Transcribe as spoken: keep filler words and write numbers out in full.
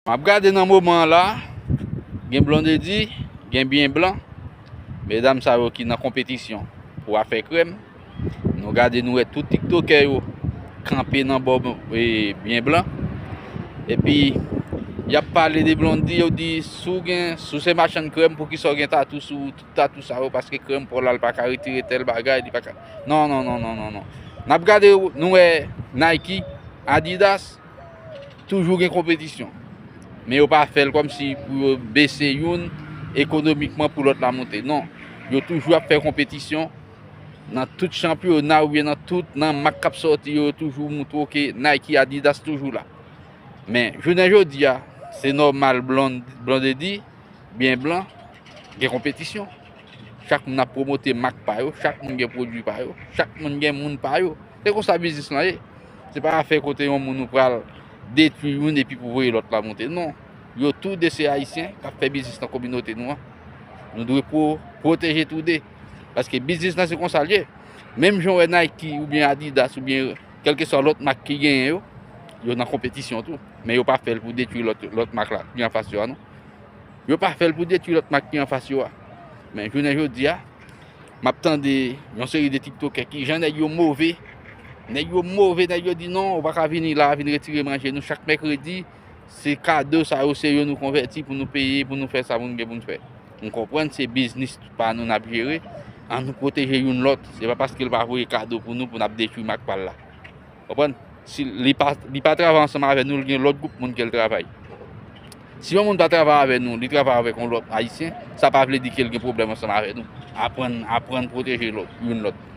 M ap gade nan moman an la, gen Blondedy, gen Byen Blan. Medam sa yo ki nan konpetisyon pou afè krèm. Nou gade, nou wè tout tiktokè yo kanpe nan bò, e, Byen Blan. Epi, y ap pale de Blondedy, yo di, si w gen, si w se machann krèm, poukisa w gen tatou sou ou, tout tatou sa yo, paske krèm pa w la, l pa ka retire tèl bagay, li pa ka. Non, non, non, non, non, non. N ap gade, nou wè Nike, Adidas, toujou gen konpetisyon. Men yo pa fè l kòmsi pou yo bese youn ekonomikman pou lòt la monte. Non. Yo toujou ap fè konpetisyon nan tout chanpyona oubyen nan tout, nan mak k ap sòti yo, yo toujou moutre w ke Nike, Adidas toujou la. Men, jounen jodi a, se nòmal Blond-, Blondedy, Byen Blan, gen konpetisyon. Chak moun ap pwomote mak pa yo, chak moun gen pwodui pa yo, chak moun gen moun pa yo. Se konsa biznis lan ye. Se pa afè kote yon moun ou pral detwi youn epi pou voye lòt la monte. Non. Yo tou de se Ayisyen k ap fè biznis nan kominote nou an. Nou dwe pwo-, pwoteje tou de. Paske biznis lan se konsa l ye. Menm jan w wè Nike oubyen Adidas oubyen kèlkeswa lòt mak ki genyen yo, yo nan konpetisyon tou. Men yo pa fè l pou detwi lòt, lòt mak la ki anfas yo a, non. Yo pa fè l pou detwi lòt mak ki anfas yo a. Men jounen jodi a, m ap tande yon seri de tiktokè kijan nèg yo move. Nèg yo move, nèg yo di non, ou pa ka vini la, vin retire manje nou chak mèkredi. Se kado sa yo, se yo nou konvèti pou nou peye, pou nou fè sa pou nou gen pou nou fè. M konprann se biznis pa nou n ap jere. An nou pwoteje youn lòt. Se pa paske l pa voye kado pou nou pou n ap detwi mak pa l la. Konprann? Si li pa, li pa travay ansanm avè nou, li gen lòt gwoup moun ke l travay. Si yon moun pa travay avè nou, li travay avèk yon lòt Ayisyen, sa pa vle di ke l gen pwoblèm ansanm avè nou. Aprann, aprann pwoteje lòt, youn lòt.